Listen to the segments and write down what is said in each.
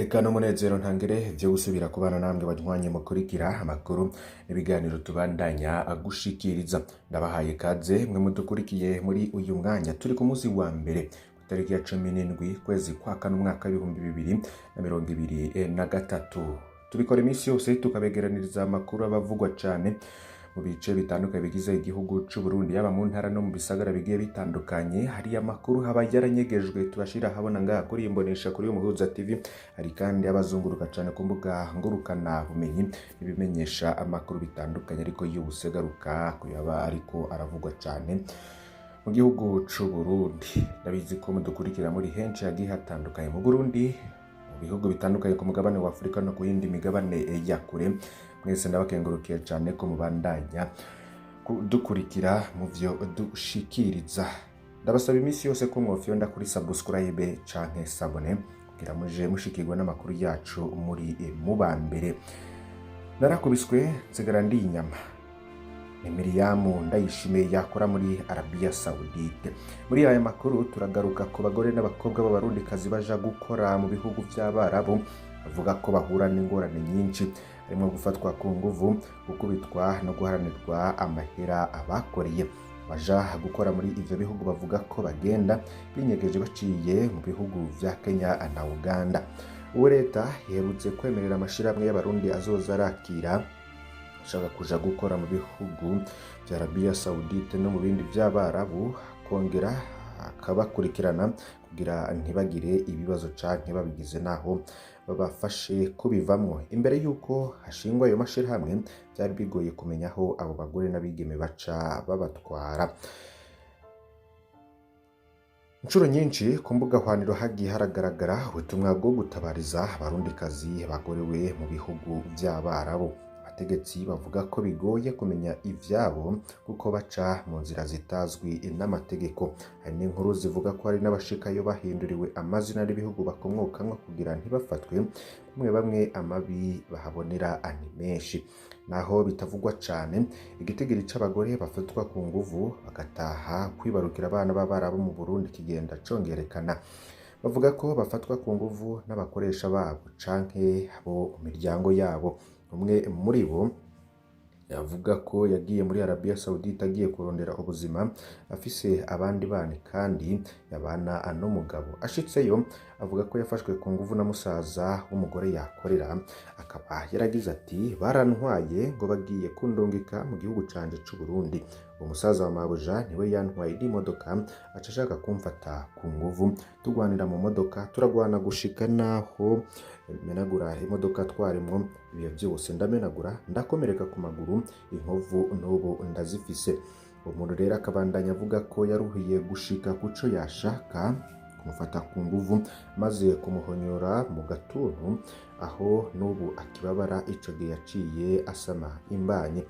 N'iteka n'umunezero ntangere vyo gusubira kubana namwe banywanyi mukurikira amakuru n'ibiganiro tubandanya gushikiriza. Ndabahaye kaze mwe mudukurikiye muri uyu mwanya. Turi ku munsi wa mbere, ku tariki ya 17 kwezi kwa kane, umwaka w'2023. Tubikora iminsi yose, tukabegeraniriza amakuru abavugwa cane mu bice bitandukanye bigize igihugu c'u Burundi, yaba mu ntara no mu bisagara bigiye bitandukanye. Hari amakuru haba yaranyegejwe tubashira habona ngaha kuri imbonesha kuri Umuhuza TV. Hari kandi abazunguruka cane ku mbuga ngurukana bumenyi n'ibimenyesha amakuru bitandukanye, ariko y'ubusegaruka kuyaba ariko aravugwa cane mu gihugu c'u Burundi. Ndabizi ko mudukurikira muri henshi hagiye hatandukanye mu Burundi, mu bihugu bitandukanye ku mugabane wa Afurika no ku yindi migabane ya kure. Mwese ndabakengurukiye cyane ko mubandanya kudukurikira mu vyo dushikiriza. Ndabasaba iminsi yose ko mwofyonda kuri subscribe canke s'abonner kugira muje mushikirwa n'amakuru yacu muri muba mbere. Narakubiswe nsigara ndi inyama, ni Miriyamu Ndayishimiye yakora muri Arabia Saudite. Muri aya makuru turagaruka ku bagore n'abakobwa b'Abarundikazi baja gukora mu bihugu vy'Abarabu, bavuga ko bahura n'ingorane nyinshi, harimo gufatwa ku nguvu, gukubitwa no guharanirwa amahera abakoreye. Baja gukora muri ivyo bihugu bavuga ko bagenda binyegeje baciye mu bihugu vya Kenya na Uganda. Ubu leta iherutse kwemerera amashirahamwe y'Abarundi azoza arakira ashaka kuja gukora mu bihugu vya Arabia Saudite no mu bindi vy'Abarabu, akongera akabakurikirana kugira ntibagire ibibazo canke babigize naho babafashe kubivamwo. Imbere y'uko hashingwa ayo mashirahamwe, vyari bigoye kumenya aho abo bagore n'abigeme baca babatwara. Inshuro nyinshi ku mbuga hwaniro hagiye haragaragara ubutumwa bwo gutabariza Abarundikazi bagorewe mu bihugu vy'Abarabu. Abategetsi bavuga ko bigoye kumenya ivyabo kuko baca mu nzira zitazwi n'amategeko. Hari n'inkuru zivuga ko hari n'abashikayo bahinduriwe amazina n'ibihugu bakomokamwo kugira ntibafatwe. Bamwe bamwe amabi bahabonera ni menshi. Naho bitavugwa cane, igitigiri c'abagore bafatwa ku nguvu bagataha kwibarukira abana b'Abarabu mu Burundi kigenda congerekana. Bavuga ko bafatwa ku nguvu n'abakoresha babo canke abo mu miryango yabo. Umwe muri bo yavuga ko yagiye muri Arabia Saudite agiye kurondera ubuzima, afise abandi bana kandi yabana n'umugabo. Ashitseyo avuga ko yafashwe ku nguvu na musaza w'umugore yakorera. Akaba yaragize ati: "Barantwaye ngo bagiye kundungika mu gihugu canje c'u Burundi. Uwo musaza wa mabuja niwe yantwaye n'imodoka, aca ashaka kumfata ku nguvu. Tugwanira mu modoka, turagwana gushika naho menagura imodoka twarimwo, ibiyo vyose ndamenagura, ndakomereka ku maguru, inkovu n'ubu ndazifise." Uwo muntu rero akabandanya avuga ko yaruhiye gushika kuco yashaka kumufata ku nguvu, maze kumuhonyora mu gatuntu aho n'ubu akibabara. Ico gihe yaciye asama imbanyi.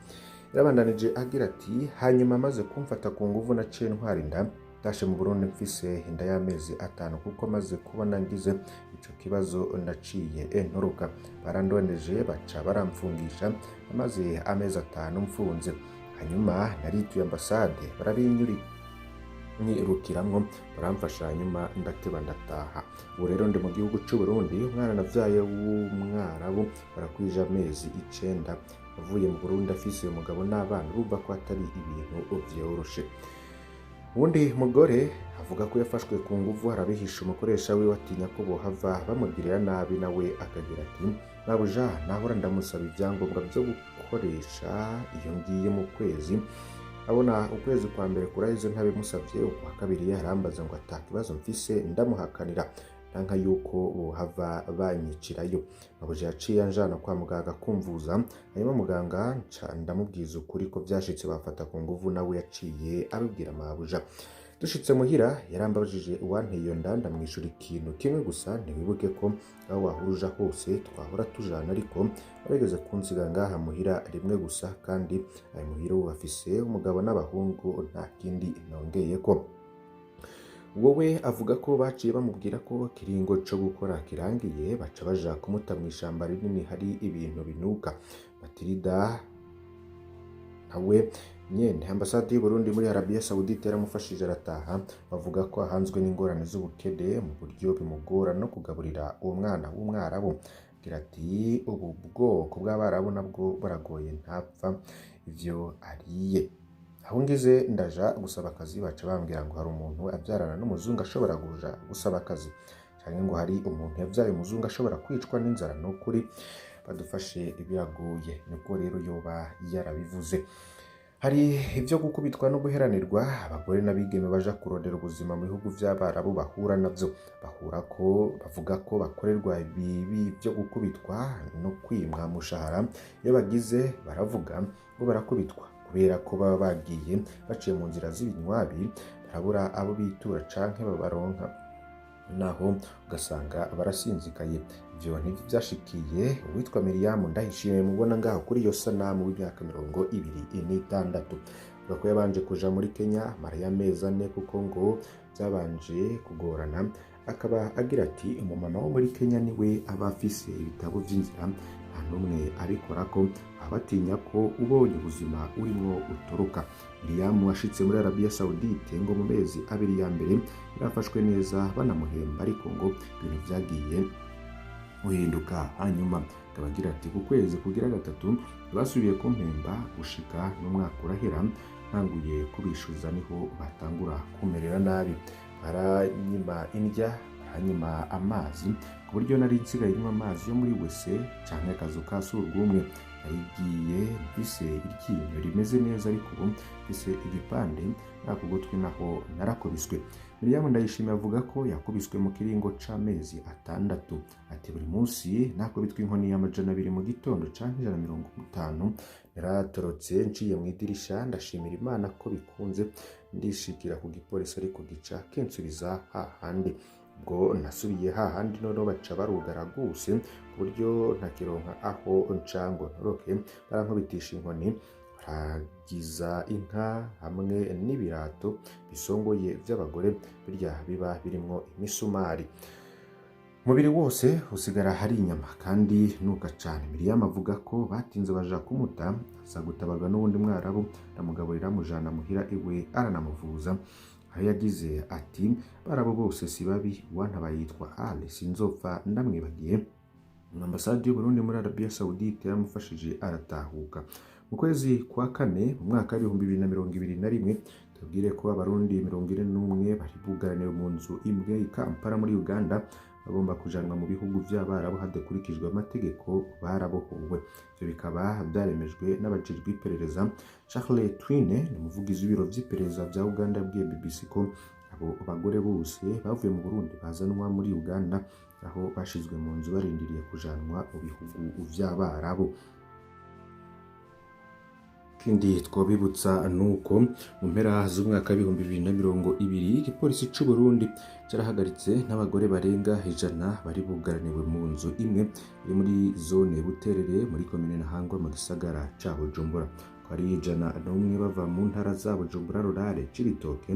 Yarabandanije agira ati: "Hanyuma amaze kumfata ku nguvu naciye ntwara inda. Ntashe mu Burundi mfise inda y'amezi 5, kuko maze kubona ngize ico kibazo naciye ntoroka. Barandondeje baca baramfungisha, maze amezi 5 mfunze. Hanyuma narituye ambasade, barabinyirukiramwo baramfasha, hanyuma ndateba ndataha. Ubu rero ndi mu gihugu c'u Burundi. Umwana navyaye w'Umwarabu barakwije amezi 9. Avuye mu Burundi afise umugabo n'abana, urumva ko atari ibintu vyoroshe." Uwundi mugore avuga ko yafashwe ku nguvu, arabihisha umukoresha wiwe, atinya ko bohava bamugirira nabi. Nawe akagira ati: "Mabuja nahora ndamusaba ibyangombwa byo gukoresha iyo ngiye mu kwezi. Abona ukwezi kwa mbere kuraheze ntabimusavye, ukwa kabiri arambaza ngo ata kibazo mfise, ndamuhakanira nanka yuko bohava banyicirayo. Mabuja yaciye anjana kwa muganga kumvuza, hanyuma muganga nca ndamubwiza ukuri ko vyashitse bafata ku nguvu. Nawe yaciye abibwira mabuja. Dushitse muhira yarambajije uwanteye iyo nda, ndamwishura ikintu kimwe gusa: ntiwibuke ko aho wahora uja hose twahora tujana, ariko warigeze kunsiga ngaha muhira rimwe gusa, kandi ayo muhira ubu afise umugabo n'abahungu. Nta kindi nongeyeko." Wowe avuga ko baciye bamubwira ko kiringo co gukora kirangiye, baca baja kumuta mw'ishamba rinini hari ibintu binuka. Matilda nawe Nyene ambasade y'u Burundi muri Arabia Saoudite yaramufashije arataha. Bavuga ko ahanzwe n'ingorane z'ubukene mu buryo bimugora no kugaburira uwo mwana w'umwarabu. Agira ati ubu bwoko bw'abarabu nabwo buragoye, ntapfa ivyo ariye. Aho ngize ndaja gusaba akazi, baca bambwira ngo hari umuntu abyarana n'umuzungu ashobora kuja gusaba akazi, canke ngo hari umuntu yavyaye umuzungu ashobora kwicwa n'inzara. Nukuri badufashe biragoye. Nibwo rero yoba yarabivuze. Hari ibyo gukubitwa no guheranirwa abagore n'abigeme baja kurondera ubuzima mu bihugu vy'abarabu bahura navyo. Bahura ko bavuga ko bakorerwa ibibi byo gukubitwa no kwimwa mushahara. Iyo bagize baravuga ngo barakubitwa kubera ko baba bagiye baciye mu nzira z'ibinywabi, barabura abo bitura canke babaronka, naho ugasanga barasinzikaye. Ivyo ntivyo vyashikiye uwitwa Miriam Ndayishimiye mubona ngaho kuri iyo sanamu, w'imyaka 26. Avuga ko yabanje kuja muri Kenya amara y'amezi 4 kuko ngo byabanje kugorana. Akaba agira ati umumama wo muri Kenya niwe aba afise ibitabo vy'inzira, nta n'umwe abikorako, baba batinya ko ubonye ubuzima urimwo utoroka. Miriam ashitse muri Arabia Saoudite ngo mu mezi 2 ya mbere yarafashwe neza banamuhemba, ariko ngo ibintu vyagiye guhinduka. Hanyuma akaba agira ati ku kwezi kugira gatatu basubiye kumpemba, gushika n'umwaka urahera ntanguye kubishuza niho batangura kumerera nabi, baranyima indya, baranyima amazi, ku buryo nari nsigaye nywa amazi yo muri wese canke akazu ka surwumwe. Narigiye mfise iryinyo rimeze neza, ariko ubu mfise igipande n'ako gutwi, naho narakubiswe. Miriam Ndayishimiye avuga ko yakubiswe mu kiringo c'amezi 6. Ati buri munsi nakubitwa inkoni y'200 mu gitondo canke 150. Naratorotse nciye mu idirisha, ndashimira Imana ko bikunze, ndishikira ku gipolisi ariko gica kinsubiza hahandi. Ubwo nasubiye hahandi noneho baca barugara gose ku buryo ntakironka aho nca ngo ntoroke. Barankubitisha inkoni, baragiza inka hamwe n'ibirato bisongoye vy'abagore, birya biba birimwo imisumari. Umubiri wose usigara hari inyama kandi nuka cane. Miriam avuga ko batinze baja kumuta, aza gutabarwa n'uwundi mwarabu, aramugaburira, amujana muhira iwe, aranamuvuza. Aho yagize ati barabo bose si babi, uwantabaye yitwa Ali, sinzopfa ndamwibagiye. Ambasade y'u Burundi muri Arabia Saoudite yaramufashije aratahuka. Mu kwezi kwa kane mu mwaka w'2021, tubwire ko abarundi 41 bari bugaraniwe mu nzu imwe i Kampala muri Uganda, bagomba kujanwa mu bihugu vy'abarabu hadakurikijwe amategeko, barabohowe. Ivyo bikaba vyaremejwe n'abajejwe iperereza. Charles Twine ni umuvugizi w'ibiro vy'iperereza vya Uganda, yabwiye BBC ko abo bagore bose bavuye mu Burundi bazanwa muri Uganda, aho bashizwe mu nzu barindiriye kujanwa mu bihugu vy'abarabu. Ikindi twobibutsa nuko mu mpera z'umwaka w'2020 igipolisi c'u Burundi carahagaritse n'abagore barenga 100 bari bugaraniwe mu nzu imwe iri muri zone Buterere muri komine Ntahangwa mu gisagara ca Bujumbura. Ko ari 101 bava mu ntara za Bujumbura Rurale, Cibitoke,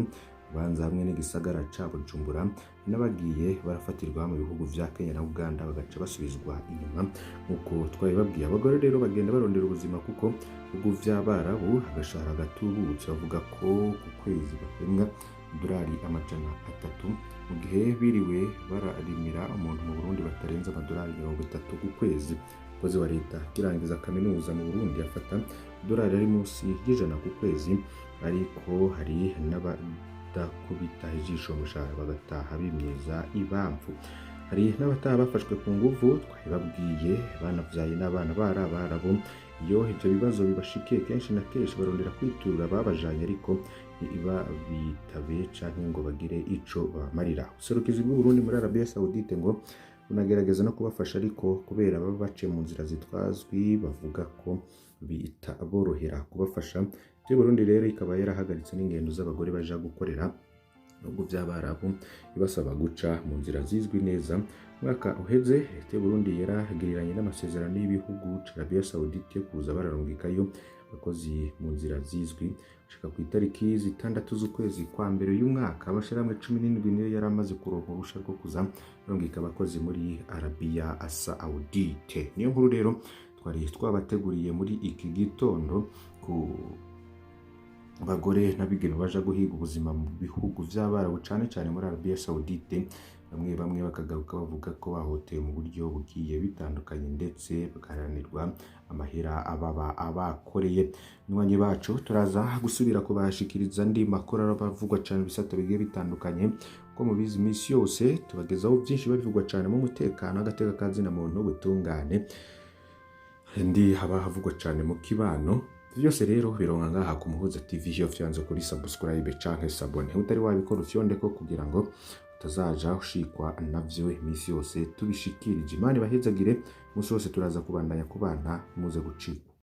Bubanza hamwe n'igisagara ca Bujumbura, n'abagiye barafatirwa mu bihugu vya Kenya na Uganda bagaca basubizwa inyuma nk'uko twabibabwiye. Abagore rero bagenda barondera ubuzima kuko bihugu vy'abarabu agashahara gatubutse. Bavuga ko ku kwezi bahembwa amadolari 300, mu gihe biriwe bararimira umuntu mu Burundi batarenze amadolari 30 ku kwezi. Umukozi wa leta akirangiza kaminuza mu Burundi afata amadolari ari munsi y'100 ku kwezi, ariko hari n'abadakubita ijisho umushahara bagataha bimyiza ibamfu. Hari n'abataha bafashwe ku nguvu, twabibabwiye, banavyaye n'abana bari abarabu. Iyo ivyo bibazo bibashikiye kenshi na kenshi barondera kwitura babajanye, ariko ntibabitabe canke ngo bagire ico bamarira. Ubuserukizi bw'u Burundi muri Arabia Saoudite ngo bunagerageza no kubafasha, ariko kubera baba baciye mu nzira zitazwi bavuga ko bitaborohera kubafasha. Ivyo Burundi rero ikaba yarahagaritse n'ingendo z'abagore baja gukorera nubwo vy'abarabu, ibasaba guca mu nzira zizwi neza. Umwaka uheze leta y'u Burundi yaragiriranye n'amasezerano y'ibihugu Arabia Saoudite yo kuza bararungikayo abakozi mu nzira zizwi. Gushika ku itariki 6 z'ukwezi kwa mbere uyu mwaka, amashirahamwe 17 niyo yari amaze kuronka uruhusha rwo kuza barungika abakozi muri Arabia Saoudite. Niyo nkuru rero twari twabateguriye muri iki gitondo ku Abagore n'abigeme baja guhiga ubuzima mu bihugu vy'Abarabu, cane cane muri Arabia Saoudite, bamwe bamwe bakagaruka bavuga ko bahotewe mu buryo bugiye bitandukanye, ndetse bagaharanirwa amahera ababa abakoreye. Nywanyi bacu, turaza gusubira kubashikiriza andi makuru aravugwa cane mu bisata bigiye bitandukanye. Ko mubizi, imisi yose tubagezaho vyinshi bivugwa cane mu mutekano, agateka ka zina muntu, ubutungane, ndi haba havugwa cane mu kibano. Vyose rero bironka ngaha ku Muhuza TV. Iyo vyanze kuri subscribe canke s'abonner, utari wabikora ufyondeko kugira ngo utazaja ushikwa navyo iminsi yose tubishikirije. Imana ibahezagire. Umunsi wose turaza kubandanya kubana, muze gucikwa.